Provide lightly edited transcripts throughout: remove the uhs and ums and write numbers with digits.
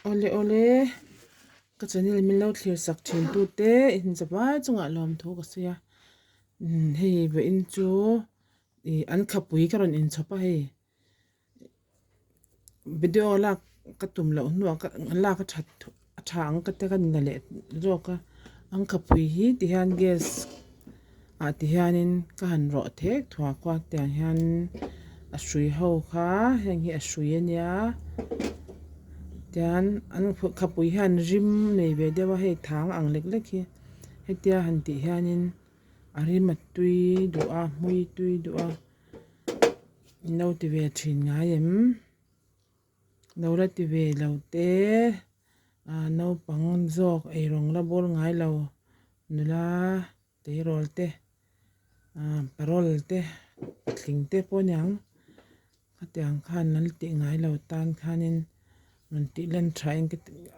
Awle awle ka channel min lo thlir sak thin tu te inzavai chungah lawmthu ka sawi a hei vawiin chu ih an khapui ka rawn inchhawp a hei video lak ka tum loh hnuah ka lak a that a tha ang ka ti ka ni leh zawk a an khapui hi ti hian gas ah ti hianin ka han rawh thek thuak a tiang hian a hrui ho kha heng hi a hrui a nia tian an khapui hian rim nei ve deuh a hei thang ang lek lek hi hetia han tih hianin a rim a tui duh a hmui tui duh a in lo ti ve thin ngai em lo la ti ve lo te ah naupang zawk eirawng la bawr ngai lo nula tleirawl te ah parawl te patling te pawh a niang khatiang khan an tih ngai lo tan khanin rawn tih lan tha in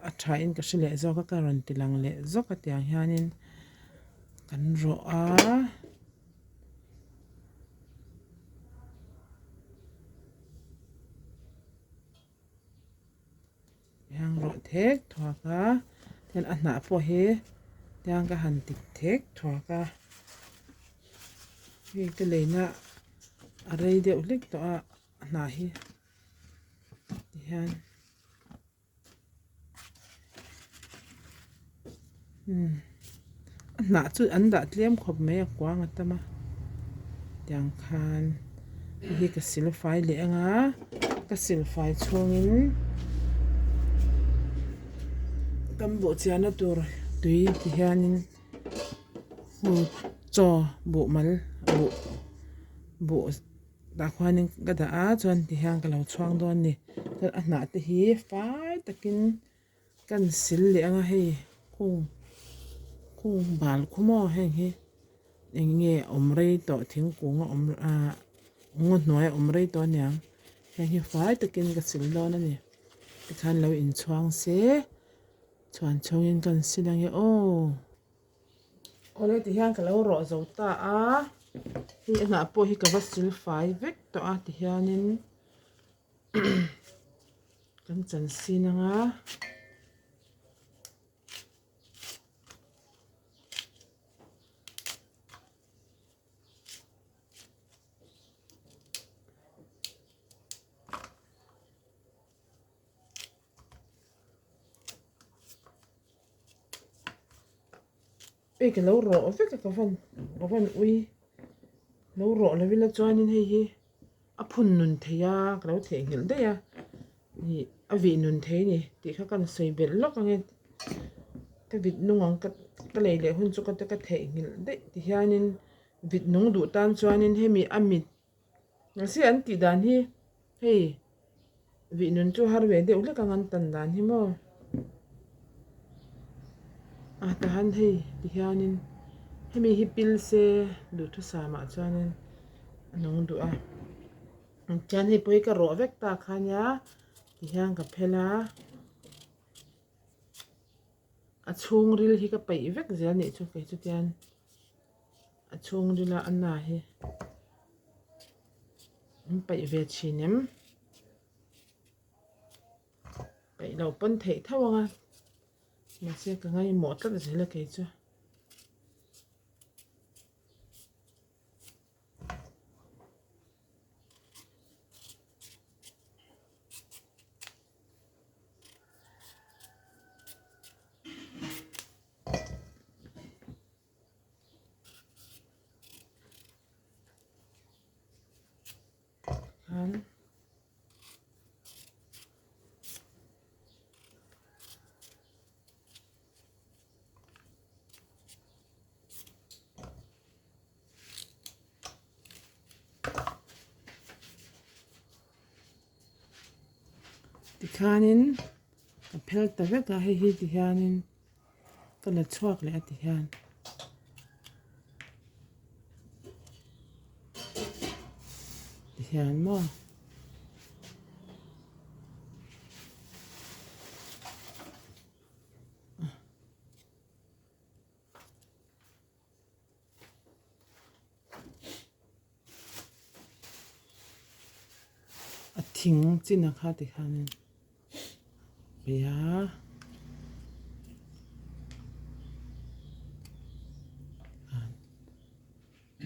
a tha in ka hre leh zawk a ka rawn ti lang leh zawk a tiang hianin kan rawh a. Tiang rawh thek thuak a tian a hnah pawh hi tiang ka han ti thek thuak a hei ka leina a rei deuh hlek tawh a a hnah hi tihian. A hnah chu an dah tlem khawp mai a kuang a tam a tiang khan hei hi ka sil fai leh ang a ka sil fai chhungin kan buh chiahna tur tui ti hianin chaw buh mal buh buh. Tah khuanin ka dah a chuan tihian ka lo chhuang dawn a ni chuan a hnah te hi fai takin ka han sil leh ang a hei kung kung bal khu maw heng hi eng nge awm rei tawh thingkung a awm ah ngaw hnuai a awm rei tawh aniang heng hi fai takin ka sil dawn a ni tikhan lo inchhuang se chhuan chhungin ka han sil ang e aw. Awle ti hian ka lo rawh zo ta a hei a hnah pawh hi ka va sil fai vek tawh a ti hianin kan chan sin ang a. Hei ka lo rawh vek a ka van ka van ui lo rawh lo ila chuanin hei hi a phun nun thei a ka lo theihnghilh daih a ih a vih nun thei a ni tih kha ka rawn sawi belh lawk ang e ka vit nung ang ka ka lei leh hun chu ka ka theihnghilh daih ti hianin vit nung duh tan chuanin hemi a mit Mahse an tih dan hi hei vih nun chu har ve deuh hlek ang an tan dan hi maw a tahan hei ti hianin hemi hi pil se duhthusam ah chuanin a nung duh a chuan hei pawh hi ka rawh vek ta kha nia ti hian ka phel a a chhungril hi ka peih vek zel a nih chu kei chu tian. A chhungrila a na hi an paih ve thin em? Paih loh pawn theih tho ang a mahse ka ngaihmawh tlat zel a kei chu. Khan tikhanin ka phel ta vek a hei hi tihianin. Ka la chhuak leh a ti hian. Ti hian maw. A thing chin a kha ti khanin. Paih a.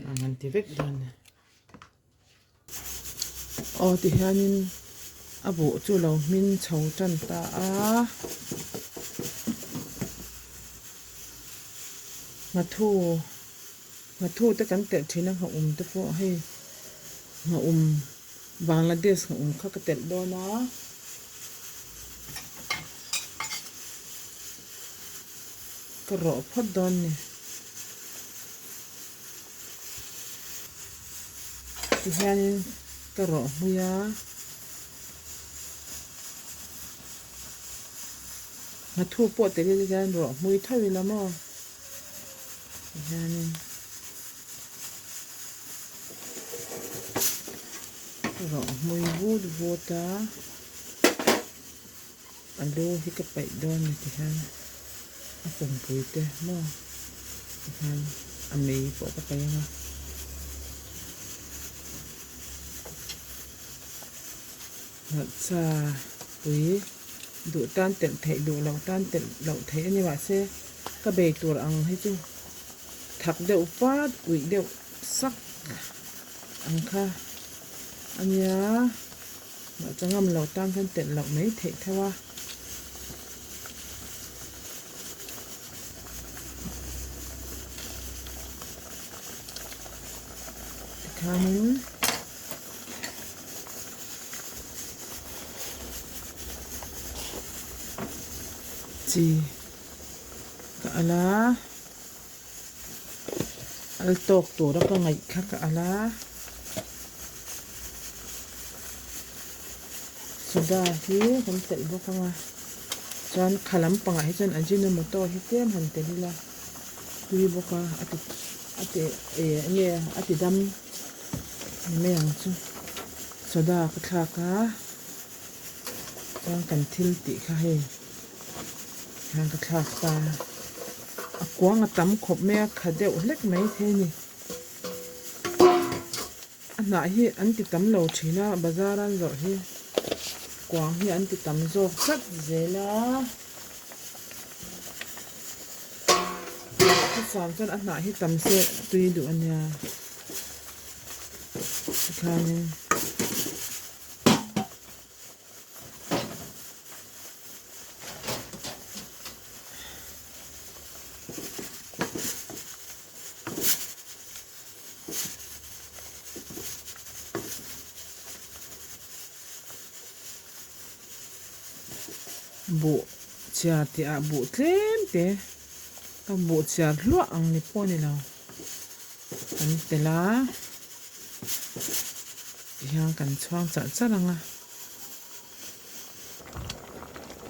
Ang an ti vek dawn a ni. Aw tihianin a buh chu lo hmin chho tan ta a. Nghathu nghathu te kan telh thin a nghaum te pawh hei nghaum Bangladesh nghaum kha ka telh dawn a. Ka rawh phawt dawn ni. Tihianin ka rawh hmui a. Nghathu pawh tel ila hian rawh hmui tho ila maw tihianin ka rawh hmui vut vut a. A lu hi ka paih dawn ni tihian a pumpui te maw tihian a mei pawh ka paih ang a. Hmarcha pui duh tan telh theih duh loh tan telh loh theih a ni mahse ka bei tur ang hi chu thak deuh fat uih deuh sak ang kha a nia. Hmarcha ngam loh tan khan telh loh mai theih tho a. Tikhanin chi ka al a, al tawk tura ka ngaih kha ka al a. Soda hi kan telh bawk ang a, chuan kha lampangah hi chuan ajinomoto hi tlem han telh ila tui bawk a a ti a ti eh enge a ti dam ni mai ang chu soda ka thlak a chuan kan thil tih kha hei hian ka thlak ta a kuang a tam khawp mai a kha deuh hlek mai thei a ni. A hnah hi an ti tam lo thin a bazar an zawrh hi kuang hi an ti tam zawk tlat zel a chutiang chuan a hnah hi tam se tui duh a nia tikhanin. Buh chhiar tih ah buh tlem te ka buh chhiar hluah ang ni pawh a ni lo kan telh a tihian kan chhuang charh charh ang a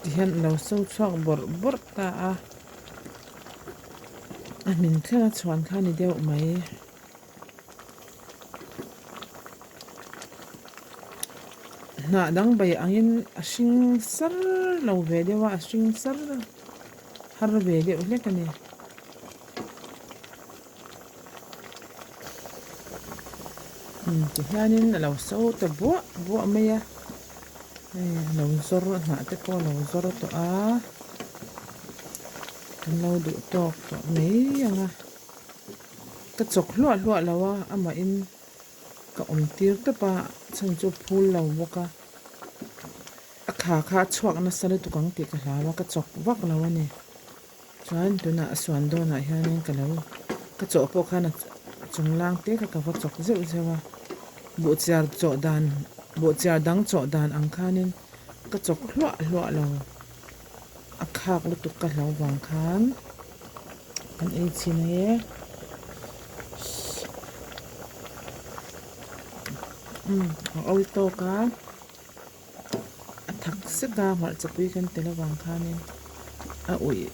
tihian a lo so chhuak bawrh bawrh ta a. A hmin thleng a chhuan kha a ni deuh mai. Hnah dang bai angin a hring sar lo ve deuh a, a hring sar har ve deuh hlek a ni. Umm tihianin a lo so ta buah buah mai a, hei a lo zawr a hnah te pawh a lo zawr tawh a. Kan lo duh tawk tawh mai ang a, ka chawk hluah hluah lo a, amahin ka awm tir tawp a, chhan chu phul lo bawk a, a kha kha a chhuak nasa lutuk ang tih ka hlau a, ka chawk vak lo a ni. Chuan tunah a suan dawnah hianin ka lo ka chawh pawh khan a chung lang te kha ka va chawk zeuh zeuh a, buhchiar chawh dan buhchiar dang chawh dan ang khanin ka chawk hluah hluah lo. A khak lutuk ka hlo vang khan kan ei chhin ang e. Umm a awi tawk a a thak sek a hmarcha pui kan tel avang khanin a uih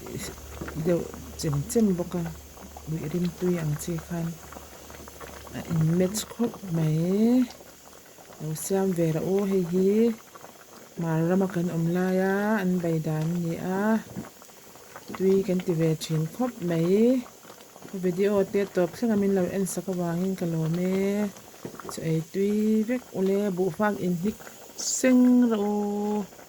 deuh chem chem bawk a uih rimtui ang chi khan a in match khawp mai. Lo siam ve rawh u hei hi hmar rama kan awm laia an bei dan a ni a tui kan ti ve thin khawp mai ka video te tawp thleng a min lo en sak avangin ka lawm e chaw ei tui vek ule buhfak inhnik seng rawh u.